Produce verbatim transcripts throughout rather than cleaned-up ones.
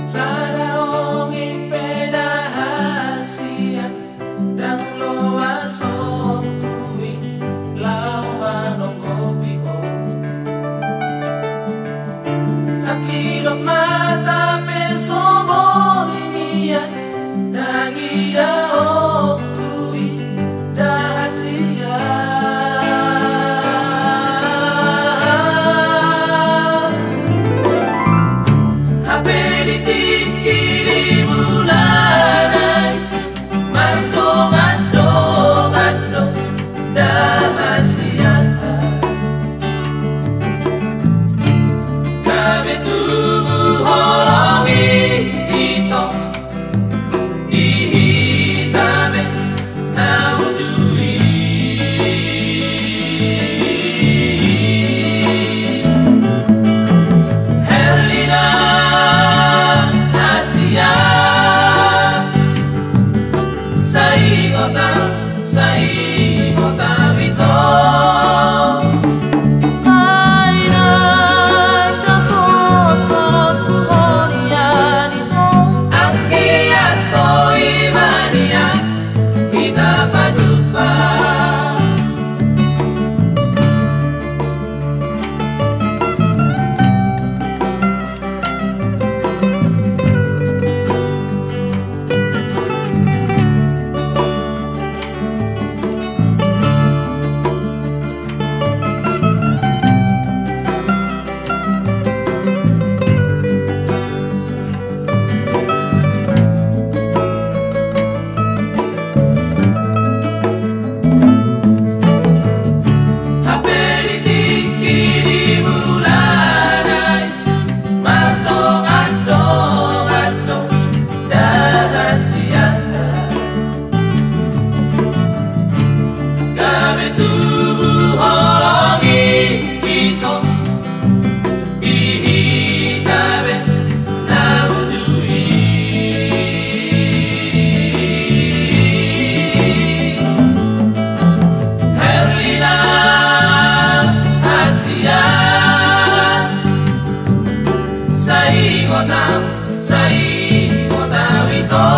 Sada dongeng pe da hasian, ndang loas ompui laho manonggopi ho. Sangkidop mata pe so boi nian, ndang ida ompui da hasian. Hape di tingki di bulan ai, mardongan-dongan do da hasian. Gabe tubu holong i, ito, di hita be na uju i. Herlina hasian, sai gotang, sai gotang ito. Sai na dapot holong tu ho nian ito. Anggiat boi ma nian hita pajumpa. Hape di tingki di bulan ai, mardongan-dongan do da hasian. Gabe tubu holong i, ito, di hita be na uju i. Herlina hasian, sai gotang, sai gotang ito.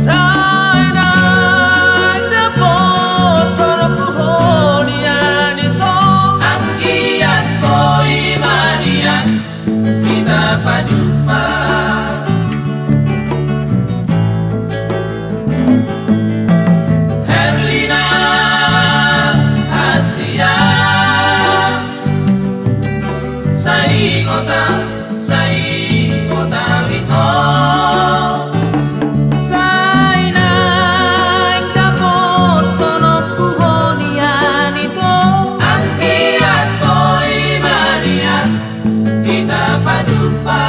Sai na dapot holong tu ho nian ito. Anggiat boi ma nian hita pajumpa. Herlina hasian, sai gotang, sai gotang ito. Sai naeng dapot holong tu ho nian ito. Anggiat boi ma nian hita pajumpa.